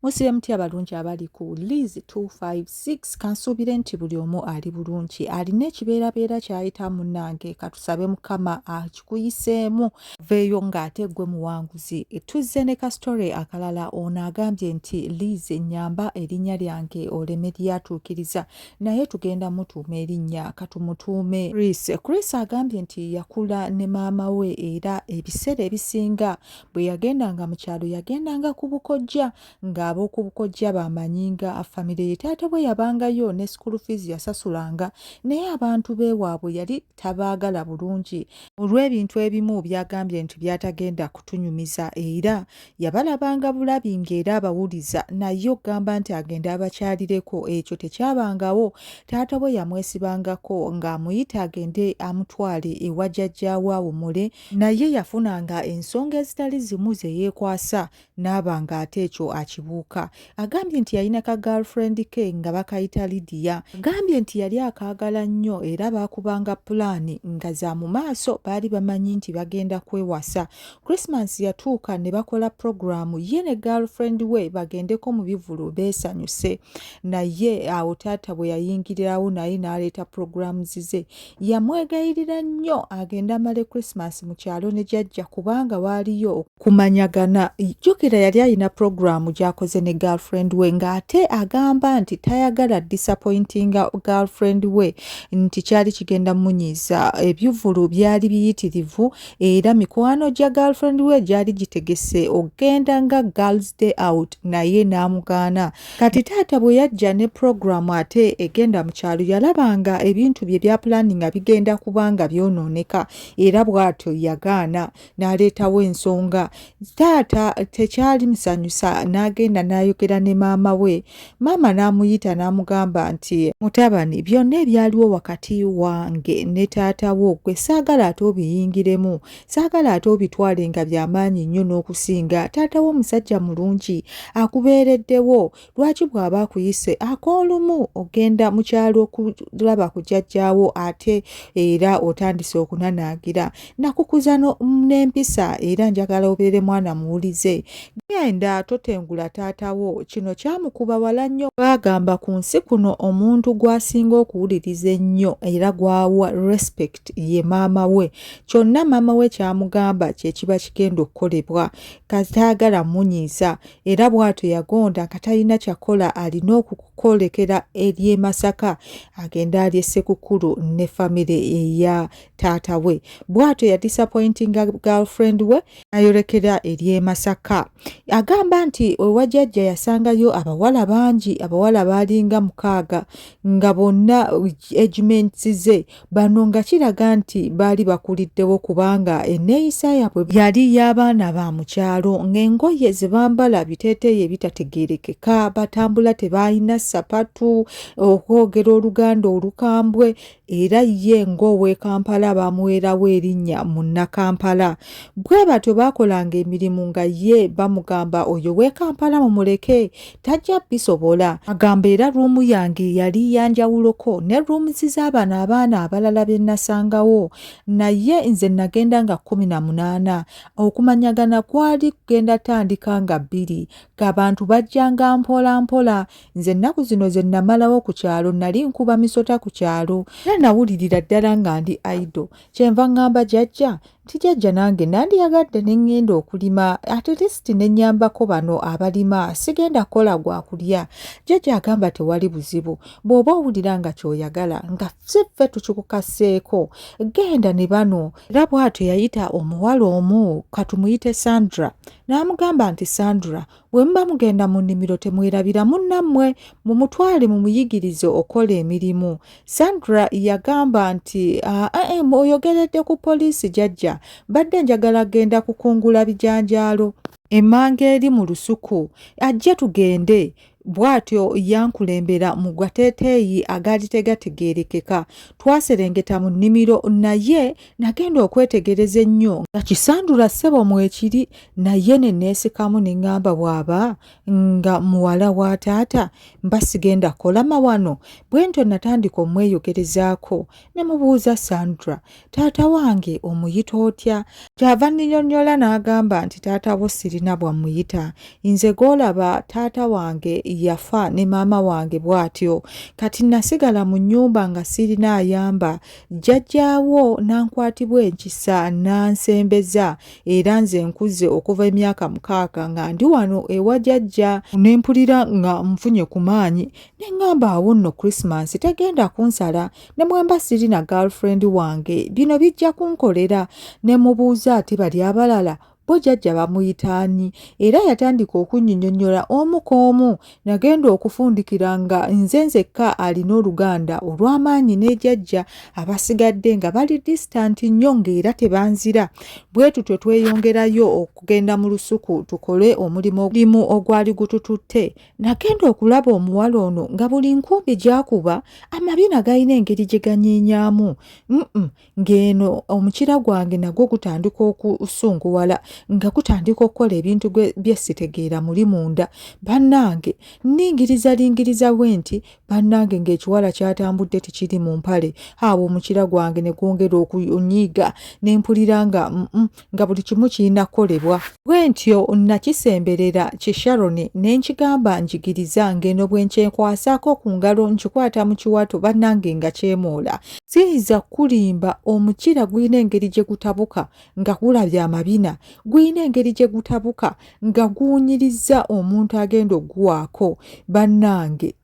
Musibe mutya abalungi abali ku Liz 256 kansuubire nti buli omu ali bulungi alina ekibeerabeera ky'ayita munnange katusabe Mukama akikuyiseemu veeyo ng'ate gwe muwanguzi. Tuzze ne ka story akalala ono agambye nti Liz nnyamba erinnya lyange oleme lyatuukiriza naye tugenda mutuuma erinnya katumutuume Chris. Chris agambye nti yakula ne maama we era ebiseera ebisinga Bwe yagendanga mu kyalo yagendanga ku bukojja ng'ab'oku bukojja b'amanyi nga famire ye. Taata bwe yabangayo ne school fees yasasulanga naye abantu b'ewaabwe yali tabaagala bulungi olw'ebintu ebimu by'agambye nti by'atagenda kutunyumiza era yabalabanga bulabi ng'era abawuliza naye okugamba nti agende abakyalireko ekyo tekyabangawo. Taata we yamwesibangako ng'amuyita agende amutwale ewa jjajjaawe awumule Naye yafunanga ensonga ezitali zimu ze yeekwasa n'aba ng'ate ekyo akibuuka. Agambye nti yalina ka girlfriend ke nga bakayita Lydia. Agambye nti yali akaagala nnyo era baakubanga pulaani nga za mu maaso baali bamanyi nti bagenda kwewasa. Christmas yatuuka ne bakola pulogulaamu ye ne girlfriend we bagendeko mu bivvulu beesanyuse. Naye awo taata bwe yayingirirawo naye n'aleeta pulogulaamu ze. Yamwegayirira nnyo agende amale Christmas mu kyalo ne jajja kubanga waaliyo okumanyagana. Jjukira yali alina pulogulaamu gy'akoze ne girlfriend we ng'ate agamba nti tayagala disappointinga girlfriend we nti kyali kigenda munyiiza. Ebivvulu byali biyitirivu era mikwano gya girlfriend we gyali gitegese okugenda nga girls day out naye n'amugaana. Kati taata bwe yajja ne pulogulaamu ate egenda mu kyalo yalaba nga ebintu bye bya pulaani nga bigenda kuba nga byonooneka era bw'atyo yagaana n'aleetawo ensonga. Taata tekyali musanyusa n'agenda n'ayogera ne maama we. Maama n'amuyita n'amugamba nti mutabani byonna ebyaliwo wakati wange ne taata wo gwe saagala ate obiyingiremu. Saagala ate obitwale nga bya maanyi nnyo n'okusinga. Taata wo musajja mulungi, akubeereddewo. Lwaki bw'aba akuyise ak'olumu ogenda mu kyalo okulaba ku jjajjaawo ate era otandise okunanaagira? Nakukuza n'empisa era njagala obeere mwana muwulize. Genda totengula taata wo. Kino kyamukuba wala nnyo. Bagamba ku nsi kuno omuntu gw'asinga okuwuliriza ennyo era gw'awa respect ye maama we. Kyonna maama we ky'amugamba kye kiba kigenda okukolebwa. Tayagala munyiiza era bw'atyo yagonda nga talina kyakola alina okukolekera ery'e Masaka agende alye Ssekukkulu ne famire eya taata we. Bw'atyo yadisapointinga girlfriend we n'ayolekera ery'e Masaka. Agamba nti ewa jjajja yasangayo abawala bangi, abawala baalinga mukaaga nga bonna agemates ze Bano nga kiraga nti baali bakuliddewo kubanga enneeyisa yaabwe yali y'abaana ba mu kyalo ng'engoye ze bambala biteeteeyi ebitategeerekeka, batambula tebaalina ssapatu, okwogera Oluganda olukambwe era ye ng'ow'e Kampala baamuweerawo erinnya Munnakampala. Bwe batyo baakolanga emirimu nga ye bamugamba oyo w'e Kampala mumuleke tajja bisobola. Agamba era room yange yali yanjawuloko ne rooms z'abano abaana abalala be nasangawo naye nze nagenda nga 18 okumanyagana kwali kugenda tandika nga bbiri ng'abantu bajjanga mpola mpola nze ennaku zino ze namalawo ku kyalo nali nkuba misota ku kyalo era nawulirira ddala nga ndi idle kyenva ŋŋamba jajja nti jajja nange nandiyagadde ne ŋŋenda okulima at least ne nnyambako bano abalima sigenda kukola gwa kulya. Jajja agamba tewali buzibu bw'oba owulira nga ky'oyagala nga si ffe tukikukaseeko genda ne bano. Era bw'atyo yayita omuwala omu katumuyite Sandra n'amugamba nti Sandra bwe muba mugenda mu nnimiro temwerabira munnammwe mumutwale mumuyigirize okukola emirimu. Sandra yagamba nti ah, eh, eh, oyogeredde ku poliisi jajja, mbadde njagala genda kukungula bijanjaalo emmanga eri mu lusuku ajje tugende. Bw'atyo yankulembera mu gateeteeyi agaali tegategeerekeka. Twaserengeta mu nnimiro naye nagenda okwetegereza ennyo nga Kisandula ssebo mwekiri naye ne neesikamu ne ŋŋamba bw'aba nga muwala wa taata mba sigenda kukola mawano. Bwentyo natandika omweyogerezaako ne mubuuza Sandra, taata wange omuyita otya? Kyava nninyonnyola n'agamba nti taata wo sirina bw'ammuyita. Nze gw'olaba taata wange yafa ne maama wange bw'atyo. Kati nasigala mu nnyumba nga sirina ayamba. Jjajjaawo n'ankwatibwa ekisa n'ansembeza era nze nkuze okuva emyaka 6 nga ndi wano ewa jjajja. Ne mpulira nga nfunye ku maanyi ne ŋŋamba awo nno Christmas tegenda kunsala ne mwemba siri na girlfriend wange bino bijja kunkolera. Ne mubuuza ate bali abalala bo jjajja bamuyita ani? Era yatandika okunnyinnyonnyola omu ku omu. Nagenda okufundikira nga nze nzekka alina oluganda olw'amaanyi ne jjajja, abasigadde nga bali distant nnyo ng'era tebanzira. Bwe tutyo tweyongerayo okugenda mu lusuku tukole omulimu ogwali gutututte. Nagenda okulaba omuwala ono nga buli nkumbi gy'akuba amabina galina engeri gye ganyeenyamu. Ng'eno omukira gwange nagwo gutandika okusunguwala nga gutandika okukola ebintu bye sitegeera muli munda. Bannange ningiriza lingiriza bwe nti bannange ng'ekiwala kyatambudde tekiri mu mpale. Awo omukira gwange ne gwongera okunyiiga ne mpulira nga nga buli kimu kirina kukolebwa. Bwe ntyo nakisemberera ki Sharon ne nkigamba njigiriza ng'eno bwe nkyenkwasaako ku ngalo nkikwata mu kiwato bannange nga kyemoola. Siyinza kukulimba omukira gulina engeri gye gutabuka nga gulabye amabina, gulina engeri gye gutabuka nga guwunyirizza omuntu agenda okuguwaako. Bannange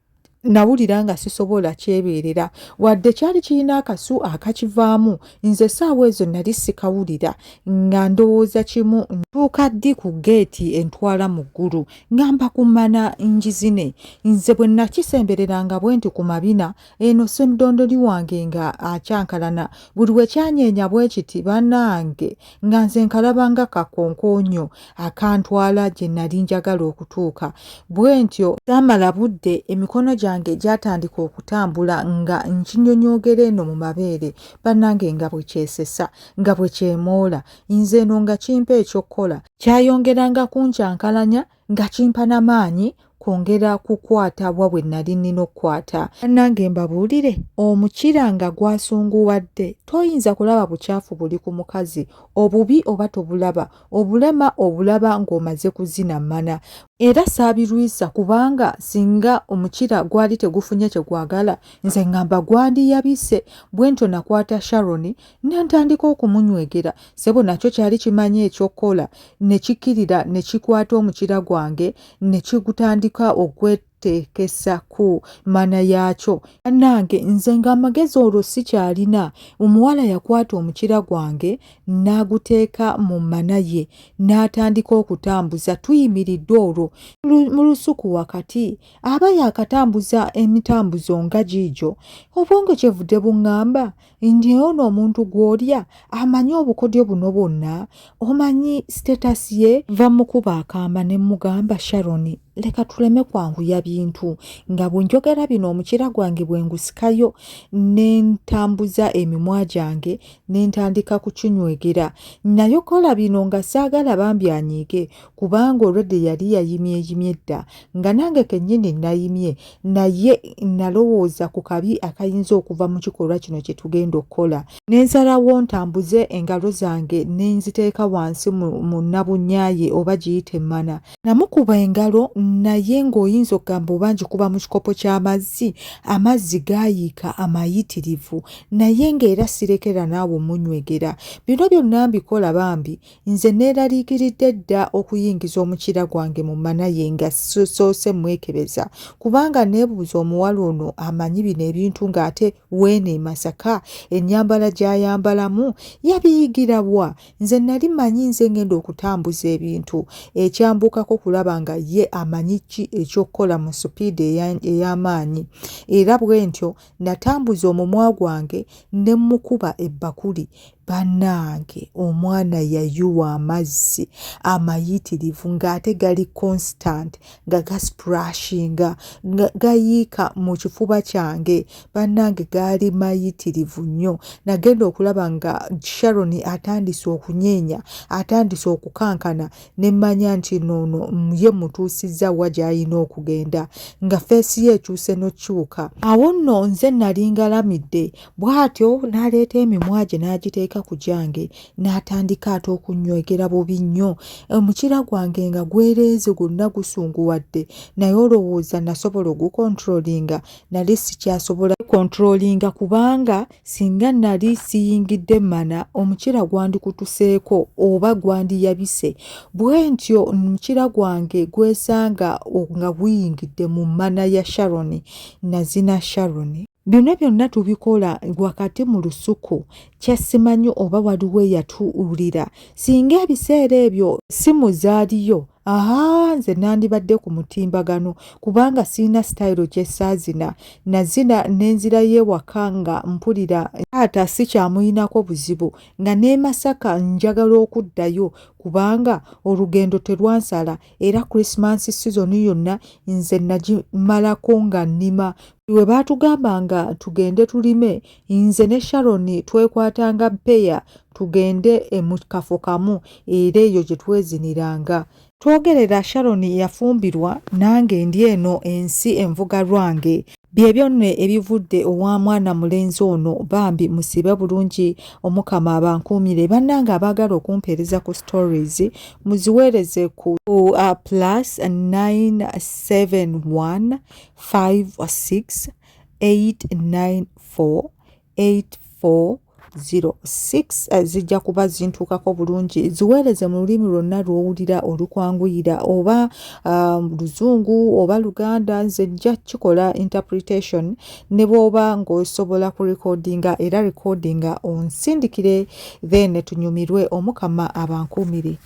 nawulira nga sisobola kyebeerera wadde kyali kirina akasu akakivaamu nze essaawa ezo nali sikawulira nga ndowooza kimu ntuuka ddi ku geeti entwala mu ggulu ngamba kumana njizine nze bwe nakisembereranga bwe nti ku mabina eno ssemdondoli wange nga akyankalana buli we kyanyeenya bwe kiti bannange nga nze nkalaba nga kakonkoonyo akantwala gye nali njagala okutuuka. Bwe ntyo saamala budde emikono gyange gyatandika okutambula nga nkinyonyoogera eno mu mabeere bannange nga bwe kyesesa nga bwe kyemoola nze eno nga kimpa eky'okukola. Kyayongeranga kunkyankalanya nga kimpa na maanyi kwongera kukwata wa bwe nnali nnina okukwata. Bannange mbabuulire, omukira nga gwasunguwadde toyinza kulaba bukyafu buli ku mukazi, obubi oba tobulaba, obulema obulaba ng'omaze kuzina mmana. Era saabirwisa kubanga singa omukira gwali tegufunye kye gwagala nze ngamba gwandiyabise. Bwentyo nakwata Sharon ne ntandika okumunywegera. Ssebo nakyo kyali kimanyi eky'okukola ne kikkirira ne kikwata omukira gwange ne kigutandika okweteekesa ku mana yaakyo. Bannange nze ng'amagezi olwo sikyalina, omuwala yakwata omukira gwange n'aguteeka mu mana ye n'atandika okutambuza. Tuyimiridde olwo mu lusuku wakati, aba yaakatambuza emitambuzo nga giigyo, obwongo kyevudde buŋŋamba nti ono omuntu gw'olya amanyi obukodyo buno bwonna, omanyi status ye. Nva mukuba akaama ne mmugamba Sharon leka tuleme kwanguya bintu. Nga bwe njogera bino omukira gwange bwe ngusikayo ne ntambuza emimwa gyange ne ntandika kukinywegera. Nayokola bino nga saagala bambi anyiige kubanga already yali yayimyeyimye dda nga nange kennyini nayimye naye nalowooza ku kabi akayinza okuva mu kikolwa kino kye tugenda okukola ne nsalawo ntambuze engalo zange ne nziteeka wansi mu nnabunnyaye oba giyite emmana. Namukuba engalo naye ng'oyinza okugamba oba ngikuba mu kikopo ky'amazzi, amazzi gaayiika amayitirivu naye ng'era sirekera naawe omunywegera. Bino byonna mbikola bambi Nze neeraliikiridde dda okuyingiza omukira gwange mu mmana ye nga sisoose mmwekebeza kubanga neebuuza omuwala ono amanyi bino ebintu ng'ate weeno e Masaka ennyambala gy'ayambalamu yabiyigira wa? Nze nali mmanyi nze ngenda okutambuza ebintu ekyambuukako kulaba nga ye amanyi ki eky'okukola mu supiidi ey'amaanyi era bwentyo natambuza omumwa gwange ne mmukuba ebbakuli. Bannange omwana yayuwa amazzi amayitirivu ng'ate gali constant nga gasprashinga nga gayiika mu kifuba kyange. Bannange gaali mayitirivu nnyo. Nagenda okulaba nga Sharon atandise okunyeenya, atandise okukankana ne mmanya nti noono ye mmutuusizza wa gy'alina okugenda nga feesi ye ekyuse n'okukyuka. Awo nno nze nnali ngalamidde bw'atyo n'aleeta emimwa gye n'agiteeka ku gyange n'atandika ate okunywegera bubi nnyo. Omukira gwange nga gwereeze gwonna gusunguwadde naye olowooza nasobola ogukontrolinga? Nali sikyasobola kontrolinga kubanga Singa nnali siyingidde mmana, omukira gwandikutuseeko oba gwandiyabise. Bwe ntyo omukira gwange gwesanga nga guyingidde mu mmana ya Sharon. Nazina Sharon. Bino byonna tubikola wakati mu lusuku kya simanyi oba waliwo eyatuwulira. Singa ebiseera ebyo essimu zaaliyo, Ahaa nze nandibadde ku mutimbagano kubanga sirina sitayiro gye saazina. Nazina ne nzirayo ewaka nga mpulira taata sikyamulinako buzibu nga n'e Masaka njagala okuddayo kubanga olugendo telwansala era Christmas season yonna nze nagimalako nga nnima. Buli we baatugambanga tugende tulime nze ne Sharon twekwatanga ppeya tugende mu kafo kamu era eyo gye tweziniranga. Twogerera Sharon yafumbirwa nange ndi eno ensi envuga lwange. Byebyo nno ebivudde owa mwana mulenzi ono bambi musiibe bulungi omukama abankuumire bannange abaagala okumpeereza ku stories muziweereze ku uh, plus 971 56 894 8406 eh, zijja kuba zintuukako bulungi ziweereze mu lulimi lwonna lw'owulira olukwanguyira oba um, luzungu oba luganda nze nja kikola interpretation ne bw'oba ng'osobola ku recordinga era recordinga onsindikire then tunyumirwe omukama abankuumire.